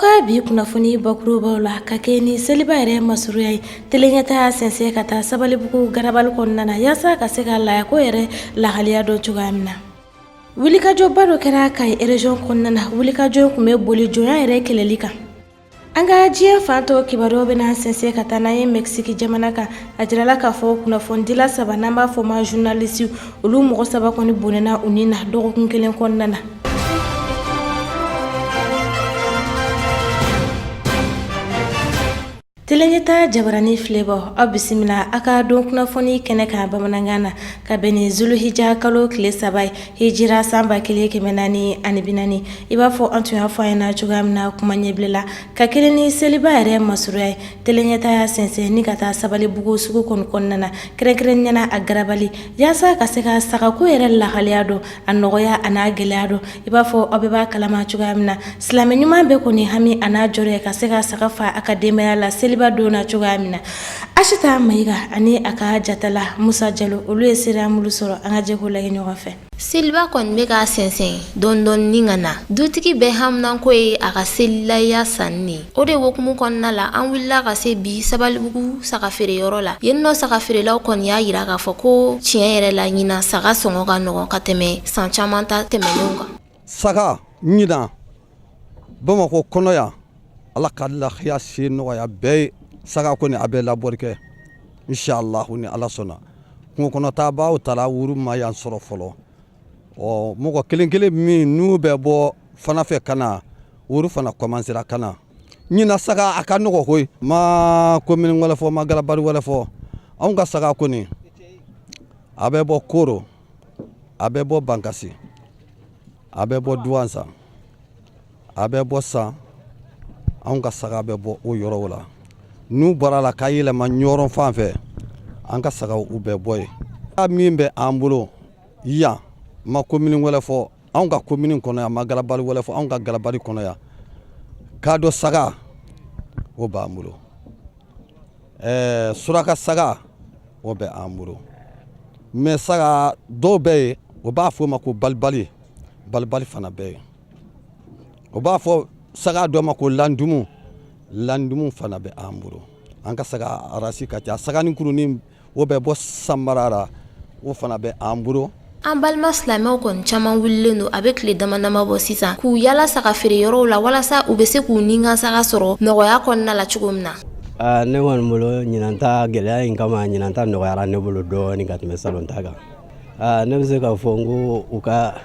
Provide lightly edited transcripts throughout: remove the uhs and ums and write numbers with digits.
ka bi kunnafoni bakurubaw la, ka kɛ ni seliba yɛrɛ masurunya ye, Tele Ɲɛta y'a sɛnsɛn ka taa Sabalibugu garabali kɔnɔna na, yaasa ka se ka layako yɛrɛ lahaliya dɔn cogoya min na. Wulikajɔba dɔ kɛra Kayi région kɔnɔna na. Wulikajɔ in tun bɛ boli jɔnya yɛrɛ kɛlɛli kan. An ka diɲɛ fan tɔ kibaruyaw bɛna sɛnsɛn ka taa n'an ye Mexique jamana kan. A jirala k'a fɔ kunnafonidila saba, n'an b'a fɔ ma journaliste, olu mɔgɔ saba kɔni bɔnɛna u ni na dɔgɔkun kelen kɔnɔna na. Tele Ɲɛta jabarani filɛbaw, aw bisimila aw ka don kunnafoni kɛnɛ kan bamanankan na, ka bɛn ni zuluhija kalo tile 3 ye, hijira san 1440. I b'a fɔ an tun y'a fɔ a ɲɛna cogoya min na kuma ɲɛbila la, ka kɛɲɛ ni seliba yɛrɛ masurunya ye, Tele Ɲɛta y'a sɛnsɛn ni ka taa Sabalibugu sugu kɔni kɔnɔna na, kɛrɛnkɛrɛnnenya la a garabali, yaasa ka se ka sagako yɛrɛ lahaliya dɔn, a nɔgɔya a n'a gɛlɛya dɔn. I b'a fɔ aw bɛɛ b'a kalama cogoya min na, silamɛ ɲuman bɛɛ kɔni hami a n'a jɔrɔ ye ka se ka saga fa a ka denbaya la seliba don na cogoya min na. Asita Mayiga ani a ka jatala Musa Jalo, olu ye seereya minnu sɔrɔ, an ka jɛ k'o lajɛ ɲɔgɔn fɛ. Seliba kɔni bɛ ka sɛnsɛn dɔɔni dɔɔni ka na. Dutigi bɛɛ haminanko ye a ka selilaya sanni ye. O de hukumu kɔnɔna la, an wulila ka se bi Sabalibugu saga feereyɔrɔ la. Yen nɔ, saga feerelaw kɔni y'a jira k'a fɔ ko tiɲɛ yɛrɛ la, ɲinan saga sɔngɔ ka nɔgɔn ka tɛmɛ san caman ta tɛmɛnenw kan. Saga ɲinan Bamakɔ kɔnɔ yan, Ala ka lahiya se nɔgɔya bɛɛ ye. Saga kɔni, a bɛ labɔri kɛ inshallah ni Ala sɔnna. Kungo kɔnɔtabaw taara wuru ma yan sɔrɔ fɔlɔ. Ɔ mɔgɔ kelen kelen min n'u bɛ bɔ fana fɛ ka na, wuru fana kɔmansera ka na. Ɲinan saga a ka nɔgɔ koyi. Ma komini wɛrɛ fɔ, ma garabali wɛrɛ fɔ. Anw ka saga kɔni, a bɛ bɔ Koro, a bɛ bɔ Bankasi, a bɛ bɔ Duwanza, a bɛ bɔ San. Anw ka saga bɛ bɔ o yɔrɔw la. N'u bɔra la ka yɛlɛma Ɲɔrɔn fan fɛ, an ka sagaw u bɛ bɔ yen. Min bɛ an bolo yan, ma komini wɛrɛ fɔ, anw ka komini kɔnɔ yan, ma garabali wɛrɛ fɔ, anw ka garabali kɔnɔ yan, kadɔ saga o b'an bolo, suraka saga o bɛ an bolo. Mais saga dɔw bɛ yen, o b'a fɔ o ma ko balibali, balibali fana bɛ yen. O b'a fɔ saga dɔ ma ko landumu, landumu fana bɛ an bolo. An ka saga arasi ka ca. Saganin kurunin, o bɛ bɔ Sanbara la, o fana bɛ an bolo. An balima silamɛw kɔni caman wulilen don, a bɛ tile dama dama bɔ sisan, k'u yala saga feere yɔrɔw la walasa u bɛ se k'u ni ka saga sɔrɔ nɔgɔya kɔnɔna la cogo min na. Ne kɔni bolo, ɲinan ta gɛlɛya in kama, ɲinan ta nɔgɔyara ne bolo dɔɔnin ka tɛmɛ salon ta kan. Ne bɛ se k'a fɔ n ko u ka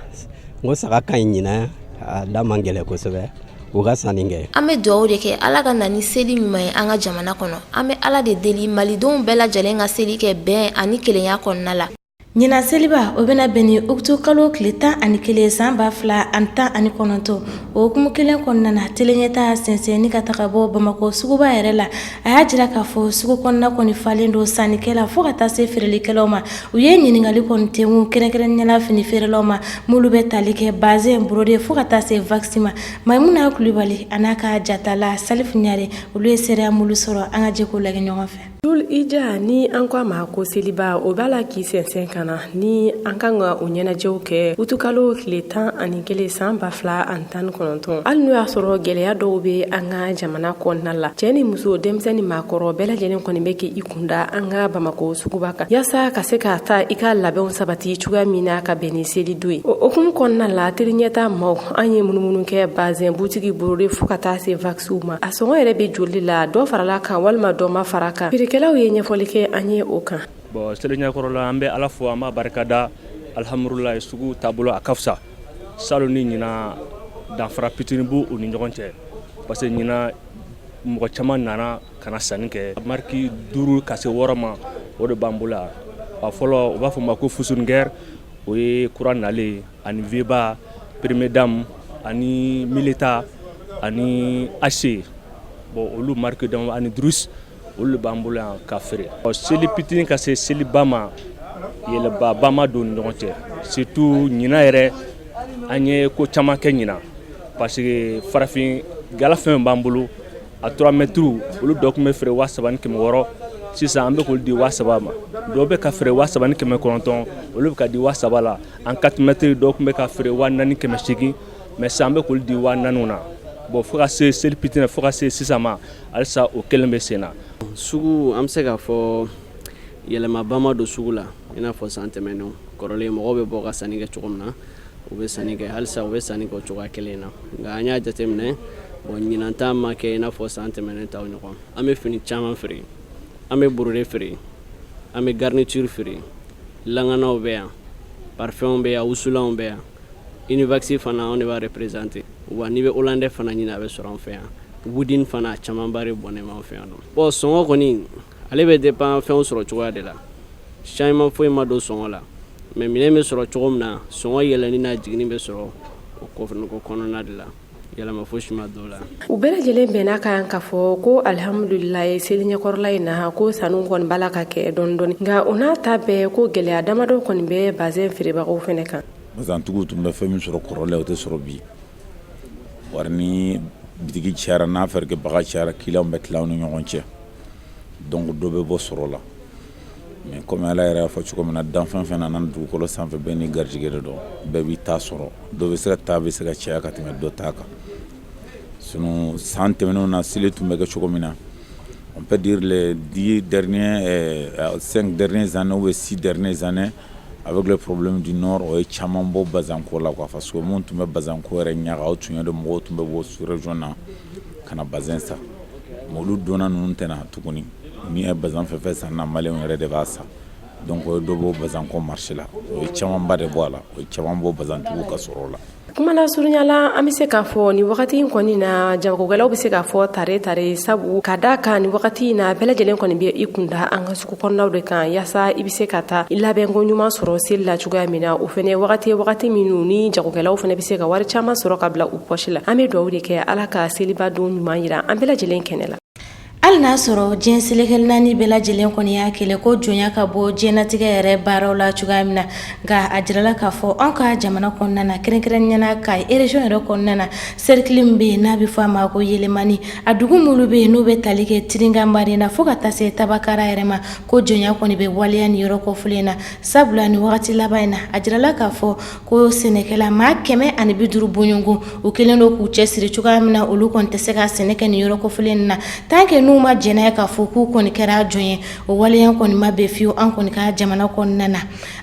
n ko saga ka ɲi ɲinan, a da man gɛlɛn kosɛbɛ, u ka sanni kɛ. An bɛ dugawu de kɛ, Ala ka na ni seli ɲuman ye an ka jamana kɔnɔ. An bɛ Ala de deli, malidenw bɛɛ lajɛlen ka seli kɛ bɛn ani kelenya kɔnɔna la. Ɲinan seliba, o bɛna bɛn ni uti kalo tile 11 san 2019. O hukumu kelen kɔnɔna na, Tele Ɲɛta sɛnsɛn ni ka taga bɔ Bamakɔ suguba yɛrɛ la. A y'a jira k'a fɔ sugu kɔnɔna kɔni falen don sannikɛla fo ka taa se feerelikɛlaw ma. U ye ɲininkali kɔni tɛnku, kɛrɛnkɛrɛnnenya la fini feerelaw ma, minnu bɛ tali kɛ bazin, brodé fo ka taa se wax ma. Maimuna Kulibali a n'a ka jatala Salifu Ɲare, olu ye seereya minnu sɔrɔ, an ka jɛ k'o lajɛ ɲɔgɔn fɛ. Zulhijja, ni an ko a ma ko seliba, o b'a la k'i sɛnsɛn ka na, ni an kan ka o ɲɛnajɛw kɛ utukalo tile 11 san 2019. Hali n'o y'a sɔrɔ gɛlɛya dɔw bɛ an ka jamana kɔnɔna la, cɛɛ ni muso, denmisɛn ni maakɔrɔ, bɛɛ lajɛlen kɔni bɛ k'i kunda an ka Bamako suguba kan, yaasa ka se ka taa i ka labɛnw sabati cogoya min na ka bɛn ni seli don ye. O hukumu kɔnɔna la, Tele Ɲɛta maaw, an ye munumunu kɛ bazɛn butigi, brodé fo ka taa se waxiw ma. A sɔngɔ yɛrɛ bɛ joli la? Dɔ farala kan walima dɔ ma fara kan? Feerekɛlaw ye ɲɛfɔli kɛ an ye o kan. Bon, seli ɲɛkɔrɔ la, an bɛ Ala fo, an b'a barikada. Alihamudulila, sugu taabolo a ka fisa. Salon ni ɲinan, danfara fitinin b'u ni ɲɔgɔn cɛ, parce que ɲinan mɔgɔ caman nana ka na sanni kɛ. Marque 5 ka se 6 ma, o de b'an bolo yan. A fɔlɔ, u b'a fɔ ma ko Fusunikɛ, o ye kura nalen, ani Veba, Première Dame, ani Mileta, ani HC. Bon, olu marque dama ani Drus, olu de b'an bolo yan ka feere. Seli fitinin ka se seliba ma, yɛlɛba ma don ni ɲɔgɔn cɛ. Surtout ɲinan yɛrɛ, an ye ko caman kɛ ɲinan, parce que farafin gala fɛn b'an bolo, a 3 mètres, olu dɔ tun bɛ feere 3600, sisan an bɛ k'olu di 3000 ma. Dɔw bɛ ka feere 3900, olu bɛ ka di 3000 la. En 4 mètres, dɔw tun bɛ ka feere 4800, mais sisan an bɛ k'olu di 4000 na. Bon, fo ka se seli fitinɛ, fo ka se sisan ma, halisa o kelen bɛ sen na. Sugu, an bɛ se k'a fɔ yɛlɛmaba ma don sugu la i n'a fɔ san tɛmɛnenw. Kɔrɔlen, mɔgɔw bɛ bɔ ka sanni kɛ cogo min na, u bɛ sanni kɛ halisa, u bɛ sanni kɛ o cogoya kelen na. Nka an y'a jateminɛ, bon, ɲinan ta ma kɛ i n'a fɔ san tɛmɛnen taw ɲɔgɔn. An bɛ fini caman feere, an bɛ brodé feere, an bɛ garniture feere, langanaw bɛ yan, parfumw bɛ yan, wusulanw bɛ yan. Univax fana, anw de b'a représenter. Wa n'i bɛ hollandais fana ɲini, a bɛ sɔrɔ an fɛ yan. Woodin fana, a camanba de bɔnnen b'an fɛ yan nɔ. Bon, sɔngɔ kɔni, ale bɛ dépend fɛnw sɔrɔ cogoya de la. Changement foyi ma don sɔngɔ la, mais minɛn bɛ sɔrɔ cogo min na, sɔngɔ yɛlɛnni n'a jiginni bɛ sɔrɔ o kɔnɔna de la. Yɛlɛma fosi ma don la. U bɛɛ lajɛlen bɛnna kan k'a fɔ ko alihamudulilayi, seli ɲɛkɔrɔla in na, ko sanu kɔni b'a la ka kɛ dɔɔni dɔɔni. Nka o n'a ta bɛɛ, ko gɛlɛya damadɔ kɔni bɛ bazɛn feerebagaw fana kan. Bazɛntigiw tun bɛ fɛn min sɔrɔ kɔrɔlen, o tɛ sɔrɔ bi. Wari ni bitigi cayara, n'a feerekɛbaga cayara, clientw bɛ tila ni ɲɔgɔn cɛ, donc dɔ bɛ bɔ sɔrɔ la. Mais komi Ala yɛrɛ y'a fɔ cogo min na, danfɛn fɛn nana dugukolo sanfɛ, bɛɛ ni garijɛgɛ de don, bɛɛ b'i ta sɔrɔ. Dɔ bɛ se ka taa, bɛ se ka caya ka tɛmɛ dɔ ta kan. Sinon san tɛmɛnenw na, seli tun bɛ kɛ cogo min na, on peut dire les 10 derniers, 5 dernières années ou 6 dernières années, avec le problème du nord, o ye caman bɔ bazɛnko la quoi, parce que mun tun bɛ bazɛnko yɛrɛ ɲaga, o tun ye de mɔgɔw tun bɛ bɔ sous région na ka na bazɛn san. Mais olu donna ninnu tɛ na tuguni. Ni ye bazɛn fɛn fɛn san na, maliyɛnw yɛrɛ de b'a san. Donc o ye dɔ bɔ bazɛnko marché la, o ye camanba de bɔ a la, o ye caman bɔ bazɛntigiw ka sɔrɔ la. Kuma la surunyala, an bɛ se k'a fɔ ni wagati in kɔni na, jagokɛlaw bɛ se k'a fɔ tare tare, sabu ka da kan ni wagati in na, bɛɛ lajɛlen kɔni bɛ i kunda an ka sugu kɔnɔnaw de kan, yaasa i bɛ se ka taa i labɛnko ɲuman sɔrɔ seli la cogoya min na. O fana wagati ye wagati minnu ni jagokɛlaw fana bɛ se ka wari caman sɔrɔ ka bila u pɔsi la. An bɛ dugawu de kɛ, Ala ka seliba don ɲuman yira an bɛɛ lajɛlen kɛnɛ la. Hali n'a sɔrɔ diɲɛ seleke naani bɛɛ lajɛlen kɔni y'a kɛlɛ ko jɔnya ka bɔ diɲɛnatigɛ yɛrɛ baaraw la cogoya min na, nka a jirala k'a fɔ an ka jamana kɔnɔna na, kɛrɛnkɛrɛnnenya na Kayi région yɛrɛ kɔnɔna na, cercle min bɛ yen n'a bɛ fɔ a ma ko Yelemani, a dugu minnu bɛ yen n'u bɛ tali kɛ Tirinka Marena fo ka taa se Tabakara yɛrɛ ma, ko jɔnya kɔni bɛ waleya nin yɔrɔ kɔfɔlen na. Sabula ni wagati laban in na, a jirala k'a fɔ ko sɛnɛkɛla maa 150 bɔɲɔgɔn, u kɛlen don k'u cɛsiri cogoya min na, olu kɔni tɛ se ka sɛnɛ kɛ nin yɔrɔ kofɔlen na tant que n'u ma jɛn n'a ye k'a fɔ k'u kɔni kɛra jɔn ye. O waleya kɔni ma bɛn fiyewu an kɔni ka jamana kɔnɔna na.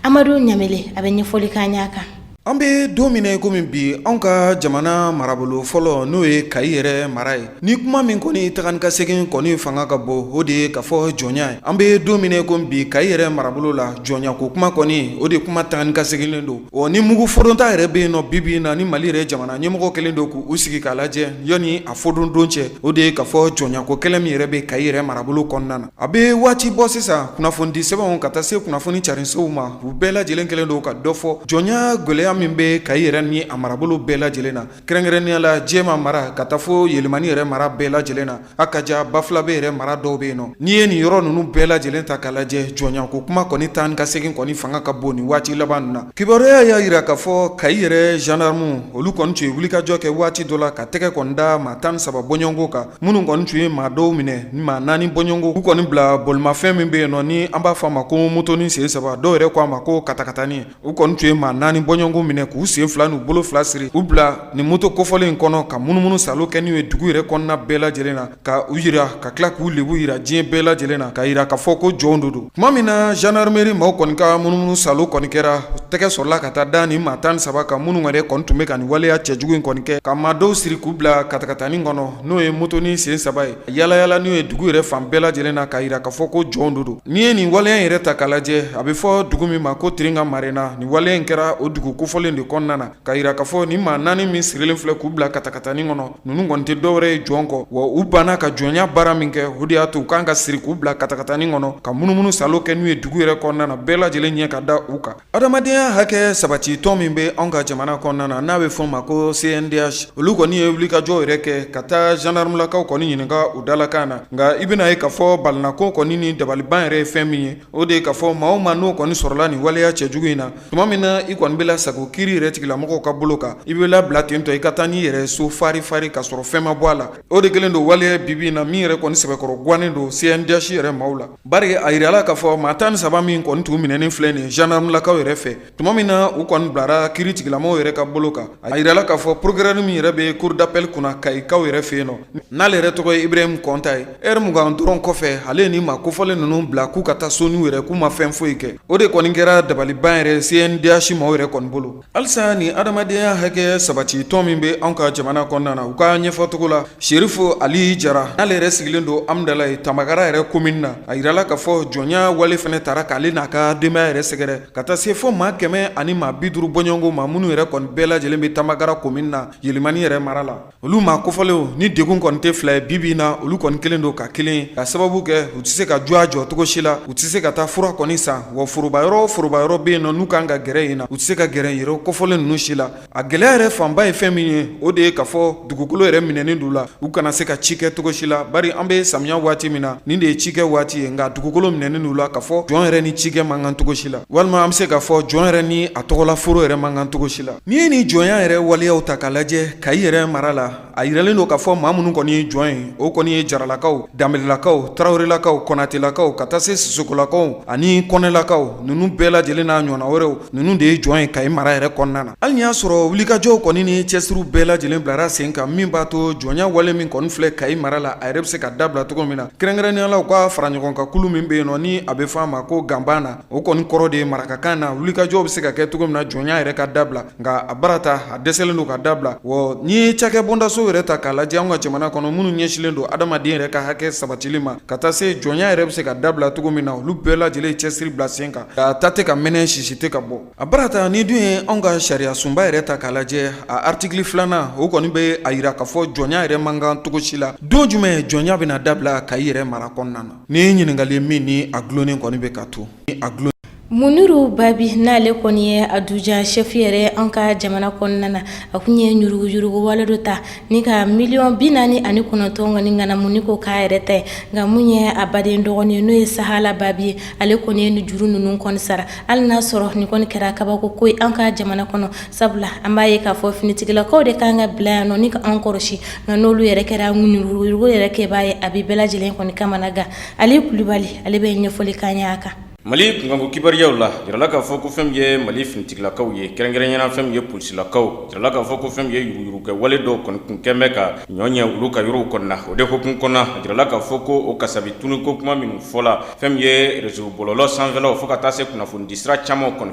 Amadu Ɲamele, a bɛ ɲɛfɔli k'an y'a kan. An bɛ don min na komi bi, anw ka jamana marabolo fɔlɔ, n'o ye Kayi yɛrɛ mara ye, ni kuma min kɔni taga ni ka segin kɔni fanga ka bon, o de ye k'a fɔ jɔnya ye. An bɛ don min na komi bi, Kayi yɛrɛ marabolo la, jɔnya ko kuma kɔni, o de kuma taga ni ka seginlen don. Ɔ ni mugu fodonta yɛrɛ bɛ yen nɔ bi bi in na, ni Mali yɛrɛ jamana ɲɛmɔgɔ kɛlen don k'u sigi k'a lajɛ yanni a fodon don cɛ, o de ye k'a fɔ jɔnya ko kɛlɛ min yɛrɛ bɛ Kayi yɛrɛ marabolo kɔnɔna na. A bɛ waati bɔ sisan, kunnafonidi sɛbɛnw ka taa se kunnafoni carinsow ma, u bɛɛ lajɛlen kɛlen don ka dɔ fɔ jɔnya gɛlɛya min bɛ Kayi yɛrɛ ni a marabolo bɛɛ lajɛlen na, kɛrɛnkɛrɛnnenya la Jɛma mara ka taa fo Yelimani yɛrɛ mara bɛɛ lajɛlen na, a ka ja Bafulabe yɛrɛ mara dɔw bɛ yen nɔ. N'i ye nin yɔrɔ ninnu bɛɛ lajɛlen ta k'a lajɛ, jɔnya ko kuma kɔni taa ni ka segin kɔni fanga ka bon nin waati laban ninnu na. Kibaruya y'a jira k'a fɔ Kayi yɛrɛ gendarme, olu kɔni tun ye wulikajɔ kɛ waati dɔ la ka tɛgɛ kɔni da maa 13 bɔɲɔgɔnko kan, minnu kɔni tun ye maa dɔw minɛ, maa naani bɔɲɔgɔnko, k'u kɔni bila bolimafɛn min bɛ yen nɔ ni an b'a fɔ a ma ko motonin sen saba, dɔw yɛrɛ ko a ma ko katakatani. U kɔni tun ye maa naani bɔɲɔgɔnko minɛ k'u sen fila n'u bolo fila siri, u bila nin moto kofɔlen in kɔnɔ ka munumunu salo kɛ n'u ye dugu yɛrɛ kɔnɔna bɛɛ lajɛlen na, ka u jira ka tila k'u lebu jira diɲɛ bɛɛ lajɛlen na, ka jira k'a fɔ ko jɔnw de don. Tuma min na gendarmerie maaw kɔni ka munumunu salo kɔni kɛra, tɛgɛ sɔrɔla ka taa da nin maa 13 kan, minnu yɛrɛ kɔni tun bɛ ka nin waleya cɛjugu in kɔni kɛ, ka maa dɔw siri k'u bila katakatani kɔnɔ, n'o ye motonin sen saba ye, yaalayaala n'u ye dugu yɛrɛ fan bɛɛ lajɛlen na, ka jira k'a fɔ ko jɔnw de don. N'i ye nin waleya in yɛrɛ ta k'a lajɛ, a bɛ fɔ dugu min ma ko Tirinka Marena, nin waleya in kɛra o dugu kofɔlen de kɔnɔna na, ka jira k'a fɔ nin maa naani min sirilen filɛ k'u bila katakatani kɔnɔ, ninnu kɔni tɛ dɔwɛrɛ ye jɔn kɔ. Wa u banna ka jɔnya baara min kɛ, o de y'a to u kan ka siri k'u bila katakatani kɔnɔ ka munumunu salo kɛ n'u ye dugu yɛrɛ kɔnɔna na, bɛɛ lajɛlen ɲɛ ka da u kan. Adamadenya hakɛ sabati tɔn min bɛ anw ka jamana kɔnɔna na, n'a bɛ fɔ ma ko CNDH, olu kɔni ye wulikajɔ yɛrɛ kɛ ka taa gendarmelakaw kɔni ɲininka u dalakan na. Nka i bɛna ye k'a fɔ balinako kɔni ni dabaliban yɛrɛ ye fɛn min ye, o de ye k'a fɔ maa o maa n'o kɔni sɔrɔla nin waleya cɛjugu in na, tuma min na i kɔni bɛ lasago kiiri yɛrɛ tigilamɔgɔw ka bolo kan, i bɛ labila ten tɔ, i ka taa n'i yɛrɛ so fari fari ka sɔrɔ fɛn ma bɔ a la. O de kɛlen don waleya bi bi in na min yɛrɛ kɔni sɛbɛkɔrɔ gannen don CNDH yɛrɛ maaw la. Bari a jirala k'a fɔ maa 13 min kɔni tun minɛnen filɛ nin gendarmelakaw yɛrɛ fɛ. Tuma min na u kɔni bilara kiiri tigilamɔgɔw yɛrɛ ka bolo kan, a yirala k'a fɔ procureur min yɛrɛ bɛ cour d'appel kunna Kayikaw yɛrɛ fɛ yen nɔ, n'ale yɛrɛ tɔgɔ ye Ibrahim Kɔnta ye, heure 20 dɔrɔn kɔfɛ, ale ye nin maa kofɔlen ninnu bila k'u ka taa so n'u yɛrɛ k'u ma fɛn foyi kɛ. O de kɔni kɛra dabaliban yɛrɛ CNDH maaw yɛrɛ kɔni bolo. Halisa ni adamadenya hakɛ sabati tɔn min bɛ anw ka jamana kɔnɔna na, u ka ɲɛfɔcogo la, Serifu Ali Jara, n'ale yɛrɛ sigilen don Amudalayi Tambakara yɛrɛ commune na, a yirala k'a fɔ jɔnya wale fana taara k'ale n'a ka denbaya yɛrɛ sɛgɛrɛ ka taa se fo maa 150 bɔɲɔgɔnko ma, minnu yɛrɛ kɔni bɛɛ lajɛlen bɛ Tambakara commune na, Yelimani yɛrɛ mara la. Olu maa kofɔlenw ni degun kɔni tɛ fila ye bi bi in na, olu kɔni kɛlen don ka kelen ka sababu kɛ u tɛ se ka jɔ a jɔ cogo si la, u tɛ se ka taa fura kɔni san, wa foroba yɔrɔ o foroba yɔrɔ bɛ yen nɔ n'u kan ka gɛrɛ yen na, u tɛ se ka gɛrɛ yɔrɔ kofɔlen ninnu si la. A gɛlɛya yɛrɛ fanba ye fɛn min ye, o de ye k'a fɔ dugukolo yɛrɛ minɛnen d'u la, u kana se ka ci kɛ cogo si la, bari an bɛ samiya waati min na, nin de ye cikɛ waati ye, nka dugukolo minɛnen d'u la k'a fɔ jɔn yɛrɛ ni cikɛ man kan cogo si la, walima an bɛ se k'a fɔ jɔn yɛrɛ ni a tɔgɔla foro yɛrɛ man kan cogo si la. N'i ye nin jɔnya yɛrɛ waleyaw ta k'a lajɛ Kayi yɛrɛ mara la, a yiralen don k'a fɔ maa minnu kɔni ye jɔn ye, o kɔni ye Jaralakaw, Danbelelakaw, Tarawelelakaw, Kɔnatelakaw, ka taa se Sisokolakaw ani Kɔnɛlakaw. Ninnu bɛɛ lajɛlen n'a ɲɔgɔnna wɛrɛw, ninnu de ye jɔn ye Kayi mara yɛrɛ kɔnɔna na. Hali n'i y'a sɔrɔ wulikajɔw kɔni ni cɛsiriw bɛɛ lajɛlen bilara sen kan min b'a to jɔnya wale min kɔni filɛ Kayi mara la, a yɛrɛ bɛ se ka dabila cogo min na, kɛrɛnkɛrɛnnenya la u ka fara ɲɔgɔn kan kulu min bɛ yen nɔ ni a bɛ fɔ a ma ko Ganbana, o kɔni kɔrɔ de ye marakakan na wulikajɔw bɛ se ka kɛ cogo min na jɔnya yɛrɛ ka dabila, nka a barata a dɛsɛlen don ka dabila. Wa n'i ye cakɛ bondaso yɛrɛ ta k'a lajɛ an ka jamana kɔnɔ, minnu ɲɛsinnen don adamaden yɛrɛ ka hakɛ sabatili ma, ka taa se jɔnya yɛrɛ bɛ se ka dabila cogo min na, olu bɛɛ lajɛlen cɛsiri bila sen kan, ka ta tɛ ka mɛnɛ, sisi tɛ ka bɔ. A barata n'i dun ye anw ka sariya sunba yɛrɛ ta k'a lajɛ, a article filanan, o kɔni bɛ a yira k'a fɔ jɔnya yɛrɛ man kan cogo si la. Don jumɛn jɔnya bɛna dabila Kayi yɛrɛ mara kɔnɔna na? Nin ye ɲininkali min ni a dulonnen kɔni bɛ ka to a dulon. Muniru Babi n'ale kɔni ye adjudant chef yɛrɛ an ka jamana kɔnɔna na, a kun ye yuruguyurugu wale dɔ ta ni ka miliyɔn 49 kɔni ŋanamu ni ko k'a yɛrɛ ta ye. Nka mun ye a baden dɔgɔnin n'o ye Sahala Babi ye, ale kɔni ye nin juru ninnu kɔni sara, hali n'a sɔrɔ nin kɔni kɛra kabako ko ye an ka jamana kɔnɔ, sabula an b'a ye k'a fɔ finitigilakaw de kan ka bila yan nɔ ni ka an kɔlɔsi, nka n'olu yɛrɛ kɛra yuruguyurugu yɛrɛ kɛbaa ye, a bɛ bɛɛ lajɛlen kɔni kamana gan. Ali Kulubali, ale bɛ ɲɛfɔli k'an ye a kan. Mali kunkanko kibaruyaw la, jirala k'a fɔ ko fɛn min ye Mali finitigilakaw ye, kɛrɛnkɛrɛnnenya la fɛn min ye polisilakaw, jirala k'a fɔ ko fɛn min ye yuruguyurugukɛ wale dɔw kɔni kun kɛn bɛ ka ɲɔ ɲɛ olu ka yɔrɔw kɔni na. O de hukumu kɔnɔna, jirala k'a fɔ ko o kasabi tunu ko kuma minnu fɔla, fɛn min ye réseau bɔlɔlɔ sanfɛlaw fo ka taa se kunnafonidi sira camanw kɔni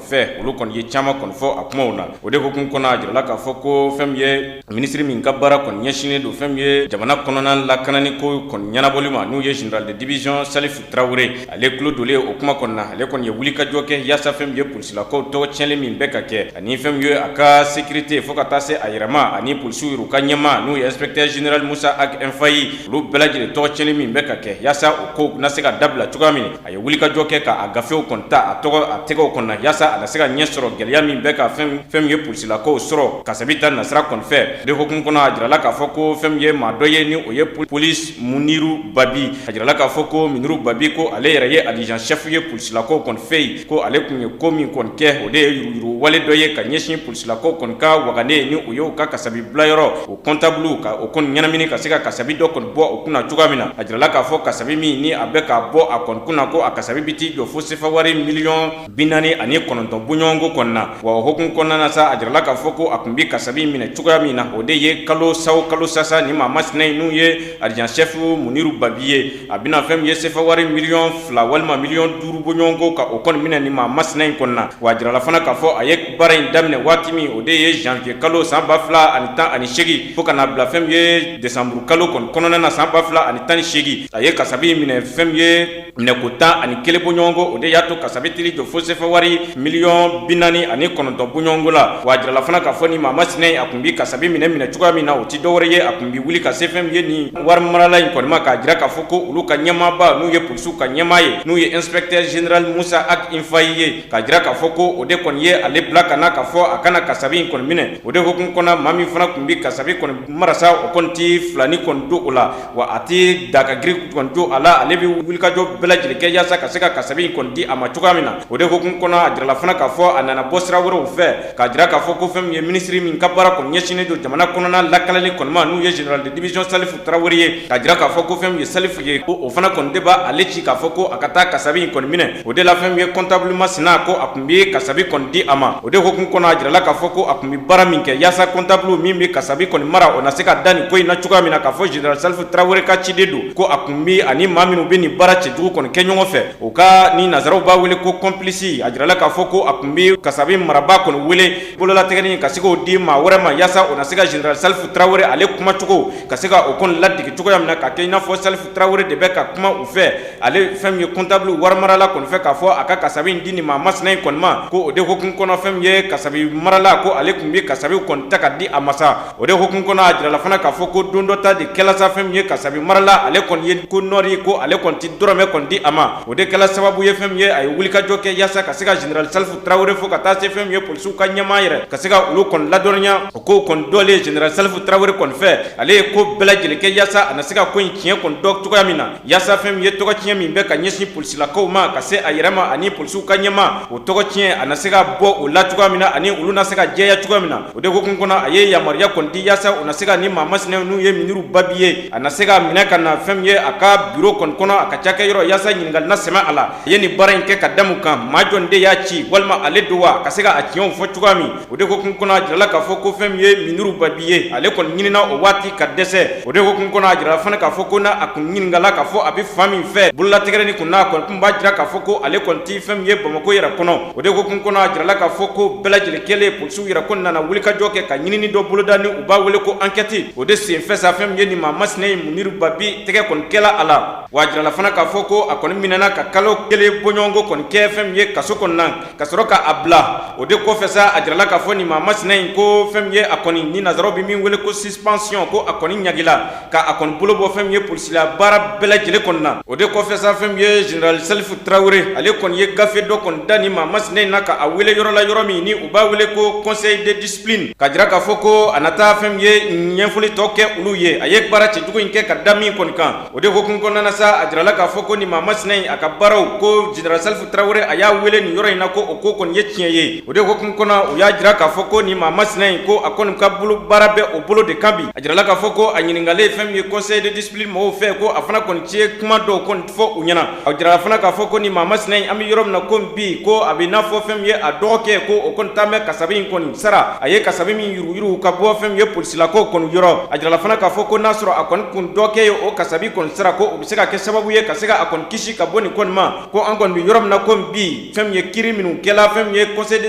fɛ, olu kɔni ye caman kɔni fɔ a kumaw na. O de hukumu kɔnɔna, jirala k'a fɔ ko fɛn min ye minisiri min ka baara kɔni ɲɛsinnen don fɛn min ye jamana kɔnɔna lakanani ko kɔni ɲɛnabɔli ma, n'o ye général de division Salifu Tarawele, ale tulo donlen o kuma kɔni na, ale kɔni ye wulikajɔ kɛ yaasa fɛn min ye polisilakaw tɔgɔ tiɲɛli min bɛ ka kɛ, ani fɛn min ye a ka sécurité fo ka taa se a yɛrɛma ani polisiw yɛrɛ ka ɲɛmaa, n'o ye inspecteur général Musa Ag Infaye, olu bɛɛ lajɛlen tɔgɔ tiɲɛli min bɛ ka kɛ, yaasa o ko na se ka dabila cogoya min. A ye wulikajɔ kɛ k'a gafew kɔni ta a tɔgɔ a tɛgɛw kɔni na, yaasa a na se ka ɲɛ sɔrɔ gɛlɛya min bɛ ka fɛn min ye polisilakaw sɔrɔ kasabi ta nasira kɔni fɛ. De hukumu kɔnɔ, a jirala k'a fɔ ko fɛn min ye maa dɔ ye, ni o ye police Muniru Babi. A jirala k'a fɔ ko Muniru Babi, ko ale yɛrɛ ye adjudant chef ye polisilakaw kɔni fɛ yen, ko ale tun ye ko min kɔni kɛ, o de ye yuruguyurugu wale dɔ ye ka ɲɛsin polisilakaw kɔni ka wagane, ni o ye u ka kasabi bilayɔrɔ, o comptable ka o kɔni ɲɛnamini ka se ka kasabi dɔ kɔni bɔ o kunna cogoya min na. A jirala k'a fɔ kasabi min ni a bɛ ka bɔ a kɔni kunna, ko a kasabi bɛ t'i jɔ fo sefa wari miliyɔn 49 bɔɲɔgɔnko kɔni na. Wa o hukumu kɔnɔna na sa, a jirala k'a fɔ ko a tun bɛ kasabi minɛ cogoya min na, o de ye kalo sa o kalo sasa ni maa masina in, n'u ye adjudant chef Muniru Babi ye, a bɛna fɛn min ye sefa wari miliyɔn 2 walima miliyɔn 5 bɔɲɔgɔnko ka o kɔni minɛ ni maa masina in kɔni na. Wa a jirala fana k'a fɔ a ye baara in daminɛ waati min, o de ye janvier kalo san 2018 fo ka na bila fɛn min ye décembre kalo kɔni kɔnɔna na san 2018. A ye kasabi minɛ fɛn min ye minɛko 11 bɔɲɔgɔnko, o de y'a to kasabi t'i jɔ fo sefa wari miliyɔn 49 bɔɲɔgɔnko la. Wa a jirala fana k'a fɔ ni maa masina in, a tun bɛ kasabi minɛ cogoya min na, o tɛ dɔwɛrɛ ye, a tun bɛ wuli ka se fɛn min ye nin wari marala in kɔni ma, k'a jira k'a fɔ ko olu ka ɲɛmaaba, n'u ye polisiw ka ɲɛmaa ye, n'u ye inspecteur général Musa Ag Infaye ye, k'a jira k'a fɔ ko o de kɔni ye ale bila ka na k'a fɔ a kana kasabi in kɔni minɛ. O de hukumu kɔnɔ, maa min fana tun bɛ kasabi kɔni marasa, o kɔni tɛ filani kɔni don o la, wa a tɛ daga giri kɔni don a la. Ale bɛ wulikajɔ bɛɛ lajɛlen kɛ yaasa ka se ka kasabi in kɔni di a ma cogoya min na. O de hukumu kɔnɔ, a jirala fana k'a fɔ a nana bɔ sira wɛrɛw fɛ, k'a jira k'a fɔ ko fɛn min ye minisiri min ka baara kɔni ɲɛsinnen don jamana kɔnɔna lakanali kɔni ma, n'u ye général de division Salifu Tarawele ye, k'a jira k'a fɔ ko fɛn min ye Salifu ye, ko o fana kɔni de b'ale ci k'a fɔ ko a ka taa kasabi in kɔni minɛ. O de la fɛn min ye comptable masina ko a tun bɛ kasabi kɔni di a ma. O de hukumu kɔnɔ, a jirala k'a fɔ ko a tun bɛ baara min kɛ yaasa comptable min bɛ kasabi kɔni mara, o na se ka da nin ko in na cogoya min na k'a fɔ général Salifu Tarawele ka ciden don, ko a tun bɛ ani maa minnu bɛ nin baara cɛjugu kɔni kɛ ɲɔgɔn fɛ, o ka ni nansaraw b'a wele ko complice. A jirala k'a fɔ ko a tun bɛ kasabi marabaa kɔni wele bololatigɛnin ka se k'o di maa wɛrɛ ma yaasa o na se ka général Salifu Tarawele ale kumacogo ka se ka o kɔni ladege cogoya min na, ka kɛ i n'a fɔ Salifu Tarawele de bɛ ka kuma u fɛ, ale fɛn min ye comptable warimarala kɔni fɛ, k'a fɔ a ka kasabi in di nin maa masina in kɔni ma. Ko o de hukumu kɔnɔ, fɛn min ye kasabi marala, ko ale tun bɛ kasabi kɔni ta ka di a ma sa. O de hukumu kɔnɔ, a jirala fana k'a fɔ ko don dɔ ta de kɛla sa, fɛn min ye kasabi marala, ale kɔni ye ko nɔri ko ale kɔni tɛ dɔrɔmɛ kɔni di a ma. O de kɛla sababu ye, fɛn min ye a ye wulikajɔ kɛ yaasa ka se ka général Salifu Tarawele fo ka taa se fɛn min ye polisiw ka ɲɛmaa yɛrɛ, ka se ka olu kɔni ladɔnniya. O ko kɔni dɔnlen général Salifu Tarawele kɔni fɛ, ale ye ko bɛɛ lajɛlen kɛ yaasa a na se ka ko in tiɲɛ kɔni dɔn cogoya min na, yaasa fɛn min ye tɔgɔ tiɲɛ min bɛ ka ɲɛsin polisilakaw ma ka se a yɛrɛ ma ani polisiw ka ɲɛmaa, o tɔgɔ tiɲɛ a na se ka bɔ o la cogoya min na ani olu na se ka jɛya cogoya min na. O de hukumu kɔnɔ, a ye yamaruya kɔni di yaasa o na se ka ni maa masina n'u ye Muniru Babi ye, a na se ka minɛ ka na fɛn min ye a ka bureau kɔni kɔnɔ, a ka cakɛyɔrɔ, yaasa ɲininkali na sɛmɛ a la. A ye nin baara in kɛ ka da mun kan? Maa jɔn de y'a ci walima ale don wa? Ka se ka a tiɲɛw fɔ cogoya min. O de hukumu kɔnɔ, a jirala k'a fɔ ko fɛn min ye Muniru Babi ye, ale kɔni ɲinina o waati ka dɛsɛ. O de hukumu kɔnɔ, a jirala fana k'a fɔ ko n'a a kun ɲininkala k'a fɔ a bɛ fan min fɛ bololatigɛrɛnin kun n'a kɔni tun b'a jira k'a fɔ ko ale kɔni tɛ fɛn min ye Bamakɔ yɛrɛ kɔnɔ. O de hukumu kɔnɔ, a jirala k'a fɔ ko bɛɛ lajɛlen kɛlen, polisiw yɛrɛ kɔni nana wulikajɔ kɛ ka ɲinini dɔ boloda ni u b'a wele ko enquête. O de senfɛ sa, fɛn min ye nin maa masina in Muniru Babi tɛgɛ kɔni kɛla a la. Wa a jirala fana k'a fɔ ko a kɔni minɛna ka kalo kelen bɔɲɔgɔnko kɔni kɛ fɛn min ye kaso kɔnɔna, ka sɔrɔ ka a bila. O de kɔfɛ sa, a jirala k'a fɔ nin maa masina in ko fɛn min ye a kɔni ni nansaraw bɛ min wele ko suspension, ko a kɔni ɲagila ka a kɔni bolo bɔ fɛn min ye polisila baara bɛɛ lajɛlen kɔni na. O de kɔfɛ sa, fɛn min ye général Salifu Tarawele, ale kɔni ye gafe dɔ kɔni da nin maa masina in na ka a wele yɔrɔ la, yɔrɔ min ni u b'a wele ko conseil de discipline, ka jira k'a fɔ ko a na taa fɛn min ye ɲɛfɔli tɔ kɛ olu ye, a ye baara cɛjugu in kɛ ka da min kɔni kan. O de hukumu kɔnɔna na sa, a jirala k'a fɔ ko nin maa masina in a ka baaraw, ko général Salifu Tarawele a y'a wele nin yɔrɔ in na, ko o ko kɔni ye tiɲɛ ye. O de hukumu kɔnɔ, u y'a jira k'a fɔ ko nin maa masina in, ko a kɔni ka bolo baara bɛ o bolo de kan bi. A jirala k'a fɔ ko a ɲininkalen fɛn min ye conseil de discipline mɔgɔw fɛ, ko a fana kɔni ye kuma dɔw kɔni fɔ u ɲɛna. A jirala fana k'a fɔ ko nin maa masina in, an bɛ yɔrɔ min na ko bi, ko a bɛ n'a fɔ fɛn min ye a dɔgɔkɛ, ko o kɔni taa bɛ kasabi in kɔni sara, a ye kasabi min yuruguyurugu ka bɔ fɛn min ye polisilakaw kɔni yɔrɔ. A jirala fana k'a fɔ ko n'a sɔrɔ a kɔni kun dɔgɔkɛ ye o kasabi kɔni sara, ko o bɛ se ka kɛ sababu ye ka se ka a kɔni kisi ka bɔ nin kɔni ma. Ko an kɔni bɛ yɔrɔ min na ko bi, fɛn min ye kiri minnu kɛla fɛn min ye conseil de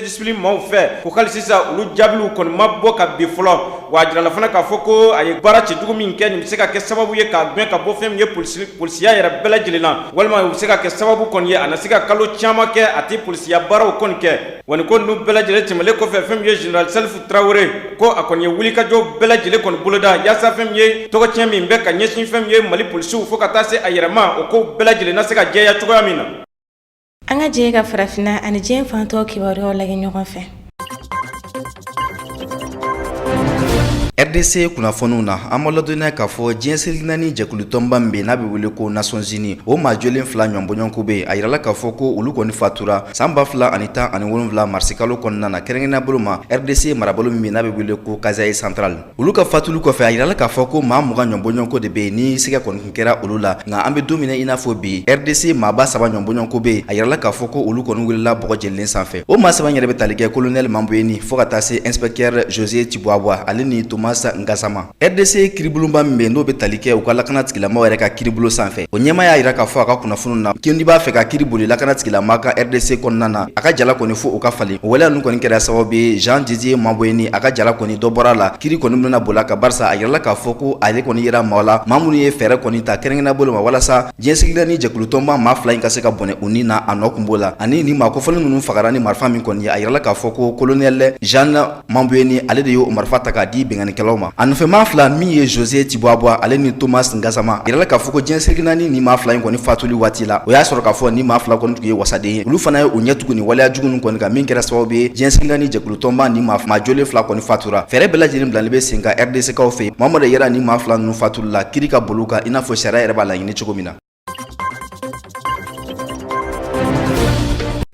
discipline maaw fɛ, ko hali sisan olu jaabiw kɔni ma bɔ ka bin fɔlɔ. Wa a jirala fana k'a fɔ ko a ye baara cɛjugu min kɛ, nin bɛ se ka kɛ sababu ye k'a gɛn ka bɔ fɛn min ye polisiya yɛrɛ bɛɛ lajɛlen na, walima u bɛ se ka kɛ sababu kɔni ye a na se ka kalo caman kɛ a tɛ polisiya baaraw kɔni kɛ. Wa nin ko ninnu bɛɛ lajɛlen tɛmɛlen kɔfɛ, fɛn min ye général Salifu Tarawele, ko a kɔni ye wulikajɔ bɛɛ lajɛlen kɔni boloda yaasa fɛn min ye tɔgɔtiɲɛ min bɛ ka ɲɛsin fɛn min ye Mali polisiw fo ka taa se a yɛrɛ ma, o ko bɛɛ lajɛlen na se ka jɛya cogoya min na. An ka jɛ ka farafinna ani diɲɛ fan tɔw kibaruyaw lajɛ ɲɔgɔn fɛ. RDC kunnafoniw na, an b'aw ladɔnniya k'a fɔ diɲɛ seleke naani jɛkulu tɔnba min bɛ yen n'a bɛ wele ko Nations Unies, o maa jɔlen fila ɲɔgɔnbɔɲɔgɔnko bɛ yen. A yirala k'a fɔ ko olu kɔni fatura san 2017 marisikalo kɔnɔna na, kɛrɛnkɛrɛnnenya bolo ma RDC marabolo min bɛ yen n'a bɛ wele ko Kasaï Central. Olu ka fatuli kɔfɛ, a yirala k'a fɔ ko maa 20 ɲɔgɔnbɔɲɔgɔnko de bɛ yen ni siga kɔni tun kɛra olu la. Nka an bɛ don min na i n'a fɔ bi, RDC maaba saba ɲɔgɔnbɔɲɔgɔnko bɛ yen. A yirala k'a fɔ ko olu kɔni wulila bɔgɔ jenilen sanfɛ. O maa saba in yɛrɛ bɛ tali kɛ colonel Mambweni fo ka taa se inspecteur José Tshibwabwa ale ni Thomas Ngasama. RDC kiribulonba min bɛ yen n'o bɛ tali kɛ u ka lakana tigilamaaw yɛrɛ ka kiribulon sanfɛ, o ɲɛmaa y'a yira k'a fɔ a ka kunnafoniw na ko n'i b'a fɛ ka kiri boli lakana tigilamaa kan RDC kɔnɔna na, a ka jala kɔni fo o ka falen. O waleya ninnu kɔni kɛra sababu ye Jean Didier Mambweni a ka jala kɔni dɔ bɔra a la, kiri kɔni bɛna boli a kan, barisa a yirala k'a fɔ ko ale kɔni yera maaw la, maa minnu ye fɛɛrɛ kɔni ta kɛrɛnkɛrɛnnenya bolo ma walasa diɲɛ seleke naani jɛkulu tɔnba maa fila in ka se ka bɔnɛ u ni na. A nɔ kun b'o la ani ni maa kofɔlen ninnu fagara ni marifa min kɔni ye, a yirala k'a fɔ ko colonel Jean Mambweni ale de y'o marifa ta k'a di binkannikɛlaw ma. A nɔfɛmaa fila min ye José Tshibwabwa ale ni Thomas Ngasama, a yirala k'a fɔ ko diɲɛ seleke naani ni maa fila in kɔni fatuli waati la, o y'a sɔrɔ k'a fɔ ni maa fila kɔni tun ye wasaden ye. Olu fana ye u ɲɛ tugu ni waleya jugu ninnu kɔni kan, min kɛra sababu ye diɲɛ seleke naani jɛkulu tɔnba ni maa jɔlen fila kɔni fatura. Fɛɛrɛ bɛɛ lajɛlen bilalen bɛ sen kan RDC kaw fɛ yen. Maa de yera ni maa fila ninnu fatuli la, kiri ka boli u kan i n'a fɔ sariya yɛrɛ b'a laɲini cogo min na.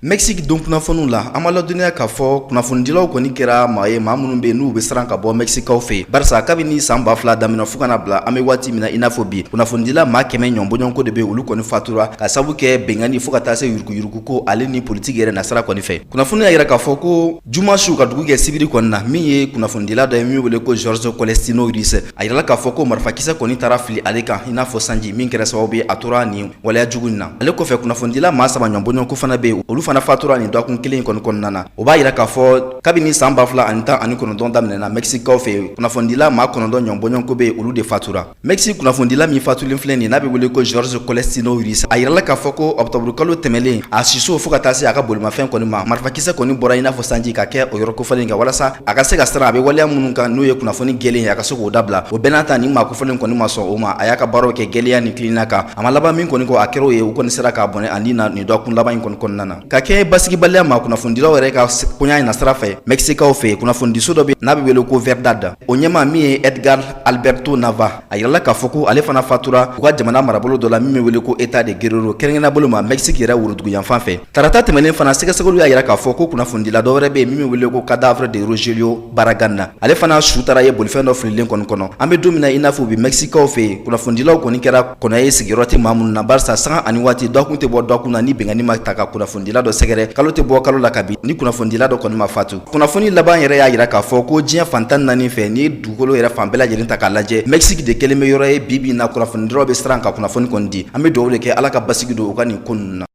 Mexique don kunnafoniw la, an b'a ladɔnniya k'a fɔ kunnafonidilaw kɔni kɛra maa ye, maa minnu bɛ yen n'u bɛ siran ka bɔ Mɛkisikaw fɛ yen, barisa kabini san 2000 daminɛ fo ka na bila an bɛ waati min na i n'a fɔ bi, kunnafonidila maa 100 ɲɔgɔn bɔɲɔgɔnko de bɛ olu kɔni fatura ka sabu kɛ binkanni fo ka taa se yuruguyuruguko ale ni politiki yɛrɛ nasira kɔni fɛ. Kunnafoni y'a jira k'a fɔ ko juma su ka dugu jɛ sibiri kɔni na, min ye kunnafonidila dɔ ye min wele ko George Celestino Ruiz, a jirala k'a fɔ ko marifakisɛ kɔni taara fili ale kan i n'a fɔ sanji, min kɛra sababu ye a tora nin waleya jugu in na. Ale kɔfɛ, kunnafonidila maa saba ɲɔgɔn bɔɲɔgɔnko fana bɛ yen, olu fana fatura nin dɔgɔkun kelen in kɔni kɔnɔna na. O b'a jira k'a fɔ kabini san 2019 daminɛna Mɛkisikaw fɛ yen, kunnafonidila maa 9 ɲɔgɔn bɔɲɔgɔnko bɛ yen, olu de fatura. Mexique kunnafonidila min fatulen filɛ nin n'a bɛ wele ko George Celestino Ruiz, a yirala k'a fɔ ko octobre kalo tɛmɛlen, a siso fo ka taa se a ka bolimafɛn kɔni ma, marifakisɛ kɔni bɔra i n'a fɔ sanji ka kɛ o yɔrɔ kofɔlen kan, walasa a ka se ka siran a bɛ waleya minnu kan, n'o ye kunnafoni gɛlɛn ye, a ka se k'o dabila. O bɛɛ n'a ta, nin maa kofɔlen kɔni ma sɔn o ma. A y'a ka baaraw kɛ gɛlɛya ni tilennenya kan. A ma laban min kɔni kɔ, a kɛra o ye, u kɔni sera k'a bɔnɛ a ni na nin dɔgɔkun laban in kɔni kɔnɔna na. Ka kɛ basigibaliya ma kunnafonidilaw yɛrɛ ka koɲa in nasira fɛ Mɛkisikaw fɛ, kunnafonidiso dɔ bɛ n'a bɛ wele ko Verdad, o ɲɛmaa min ye Edgar Alberto Nava, a yirala k'a fɔ ko ale fana fatura u ka jamana marabolo dɔ la min bɛ wele ko État de Guerrero, kɛrɛnkɛrɛnnenya bolo ma Mexique yɛrɛ woroduguyanfan fɛ. Tarata tɛmɛnen fana, sɛgɛsɛgɛliw y'a yira k'a fɔ ko kunnafonidila dɔ wɛrɛ bɛ yen min bɛ wele ko cadavre de Rogelio Barragan, ale fana su taara ye bolifɛn dɔ fililen kɔni kɔnɔ. An bɛ don min na i n'a fɔ bi, Mɛkisikaw fɛ yen, kunnafonidilaw kɔni kɛra kɔnɔ ye sigiyɔrɔ tɛ maa minnu na, barisa sanga ani waati, dɔgɔkun tɛ bɔ dɔgɔkun na ni binkanni ma ta ka kunnafonidila dɔ sɛgɛrɛ, kalo tɛ bɔ kalo la kabi ni kunnafonidila dɔ kɔni ma fatu. Kunnafoni laban yɛrɛ y'a jira k'a fɔ ko diɲɛ fan 14 fɛ, n'i ye dugukolo yɛrɛ fan bɛɛ lajɛlen ta k'a lajɛ, Mexique de kelen bɛ yɔrɔ ye bi bi in na kunnafonidilaw bɛ siran ka kunnafoni kɔni di. An bɛ dugawu de kɛ Ala ka basigi don u ka nin ko ninnu na.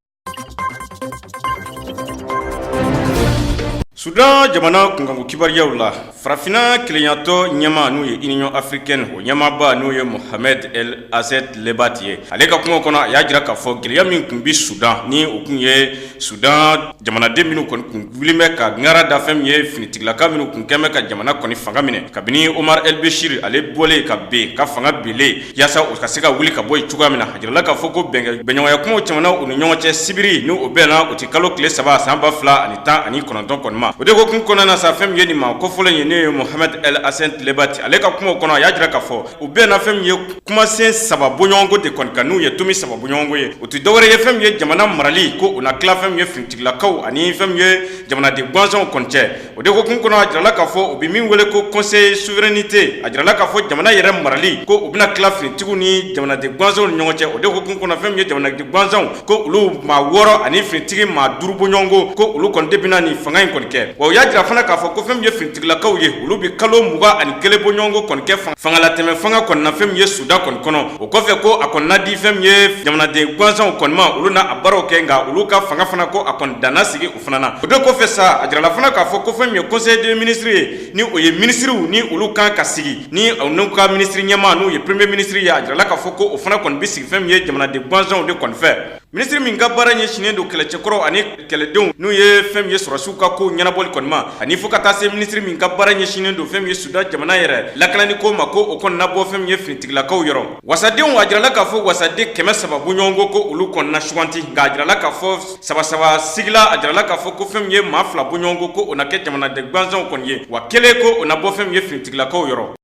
Sudan jamana kunkanko kibaruyaw la, farafinna kelenyatɔn ɲɛmaa n'o ye Union africaine o ɲɛmaaba n'o ye Mohamed El Hacen Lebatt ye, ale ka kuma kɔnɔ, a y'a jira k'a fɔ gɛlɛya min tun bɛ Sudan, ni o tun ye Sudan jamanaden minnu kɔni tun wulilen bɛ ka ŋara da fɛn min ye finitigilaka minnu tun kɛlen bɛ ka jamana kɔni fanga minɛ kabini Omar El Bechir ale bɔlen ka bin ka fanga binlen, yaasa u ka se ka wuli ka bɔ yen cogoya min na. A jirala k'a fɔ ko bɛnɲɔgɔnya kumaw tɛmɛna u ni ɲɔgɔn cɛ sibiri, ni o bɛnna uti kalo tile 3 san 2019 kɔni ma. O de hukumu kɔnɔna na sa, fɛn min ye nin maa kofɔlen ye, n'o ye Mohamed El Hacen Lebatt, ale ka kumaw kɔnɔ, a y'a jira k'a fɔ u bɛnna fɛn min ye kumasen saba bɔɲɔgɔnko de kɔni kan, n'u ye tomi saba bɔɲɔgɔnko ye. O tɛ dɔwɛrɛ ye fɛn min ye jamana marali ko u na tila fɛn min ye finitigilakaw ani fɛn min ye jamanaden gansanw kɔni cɛ. O de hukumu kɔnɔ, a jirala k'a fɔ u bɛ min wele ko conseil souveraineté, a jirala k'a fɔ jamana yɛrɛ marali ko u bɛna tila finitigiw ni jamanaden gansanw ni ɲɔgɔn cɛ. O de hukumu kɔnɔ, fɛn min ye jamanaden gansanw ko olu maa 6 ani finitigi maa 5 bɔɲɔgɔnko, ko olu kɔni de bɛna nin fanga in kɔni kɛ. Wa u y'a jira fana k'a fɔ ko fɛn min ye finitigilakaw ye, olu bɛ kalo 21 bɔɲɔgɔnko kɔni kɛ fangalatɛmɛ fanga kɔni na fɛn min ye Sudan kɔni kɔnɔ. O kɔfɛ, ko a kɔni na di fɛn min ye jamanaden gansanw kɔni ma, olu na a baaraw kɛ, nka olu ka fanga fana ko a kɔni danna sigi o fana na. O de kɔfɛ sa, a jirala fana k'a fɔ ko fɛn min ye conseil des ministres ye, ni o ye minisiriw ni olu kan ka sigi ni n'u ka minisiri ɲɛmaa n'u ye premier ministre ye, a jirala k'a fɔ ko o fana kɔni bɛ sigi fɛn min ye jamanaden gansanw de kɔni fɛ. Minisiri min ka baara ɲɛsinnen don kɛlɛcɛkɔrɔw ani kɛlɛdenw, n'u ye fɛn min ye sɔrɔdasiw ka kow ɲɛnabɔli kɔni ma, ani fo ka taa se minisiri min ka baara ɲɛsinnen don fɛn min ye Sudan jamana yɛrɛ lakanani ko ma, ko o kɔni na bɔ fɛn min ye finitigilakaw yɔrɔ. Wasadenw, a jirala k'a fɔ wasaden 300 bɔɲɔgɔnko ko olu kɔni na suganti, nka a jirala k'a fɔ saba saba sigila, a jirala k'a fɔ ko fɛn min ye maa 2 bɔɲɔgɔnko ko o na kɛ jamanaden gansanw kɔni ye, wa kelen ko o na bɔ fɛn min ye finitigilakaw yɔrɔ.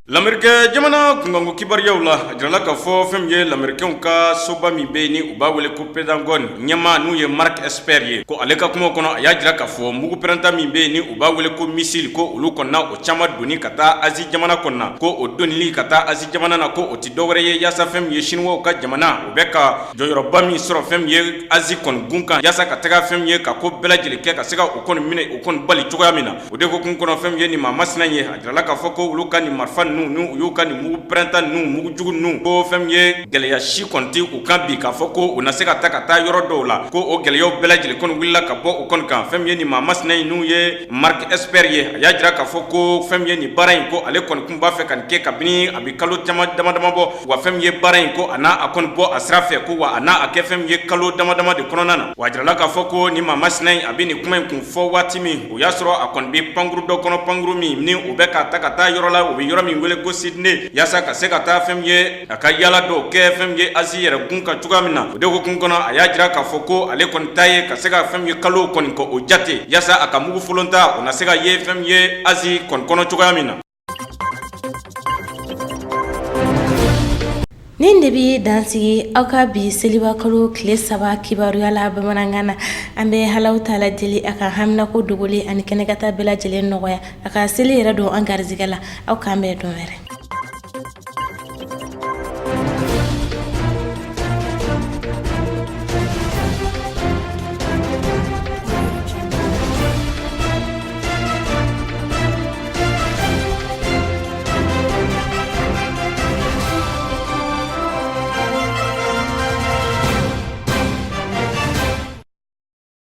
Lamerikɛ jamana kunkanko kibaruyaw la, a jirala k'a fɔ fɛn min ye lamerikɛnw ka soba min bɛ yen ni u b'a wele ko Pentagone ɲɛmaa n'u ye Mark Esper ye, ko ale ka kuma kɔnɔ, a y'a jira k'a fɔ mugu pɛrɛnta min bɛ yen ni u b'a wele ko missile, ko olu kɔni na o caman donni ka taa Asie jamana kɔnɔna, ko o donni ka taa Asie jamana na, ko o tɛ dɔwɛrɛ ye yaasa fɛn min ye Chinois ka jamana, u bɛ ka jɔyɔrɔba min sɔrɔ fɛn min ye Asie kɔni gun kan, yaasa ka taga fɛn min ye ka ko bɛɛ lajɛlen kɛ ka se ka o kɔni minɛ, o kɔni bali cogoya min na. O de hukumu kɔnɔ, fɛn min ye nin maa masina ye, a jirala k'a fɔ ko olu ka nin marifa ninnu, n'u u y'u ka nin mugu pɛrɛnta ninnu, mugu jugu ninnu, ko fɛn min ye gɛlɛya si kɔni tɛ u kan bi k'a fɔ ko u na se ka taa ka taa yɔrɔ dɔw la, ko o gɛlɛyaw bɛɛ lajɛlen kɔni wulila ka bɔ u kɔni kan. Fɛn min ye nin maa masina ye n'u ye Mark Esper ye, a y'a jira k'a fɔ ko fɛn min ye nin baara in, ko ale kɔni tun b'a fɛ ka nin kɛ kabini a bɛ kalo caman dama dama bɔ, wa fɛn min ye baara in, ko a n'a a kɔni bɔ a sira fɛ, ko wa a n'a a kɛ fɛn min ye kalo dama dama de kɔnɔna na. Wa a jirala k'a fɔ ko nin maa masina in, a bɛ nin kuma in kun fɔ waati min, o y'a sɔrɔ a kɔni bɛ pankuru dɔ kɔnɔ, pankuru min ni u bɛ ka ta ka taa yɔrɔ la, u bɛ yɔrɔ min wele ko Sydney, yaasa ka se ka taa fɛn min ye a ka yaala dɔw kɛ fɛn min ye Asie yɛrɛ gun kan cogoya min na. O de hukumu kɔnɔ, a y'a jira k'a fɔ ko ale kɔni ta ye ka se ka fɛn min ye kalo kɔni ko o jate, yaasa a ka mugu folonta o na se ka ye fɛn min ye Asie kɔni kɔnɔ cogoya min na. Nin de bɛ dan sigi aw ka bi selibakalo tile 3 kibaruya la bamanankan na. An bɛ Alahu taala deli a ka haminako dogolen ani kɛnɛkata bɛɛ lajɛlen nɔgɔya, a ka seli yɛrɛ don an garijɛgɛ la. Aw k'an bɛn don wɛrɛ.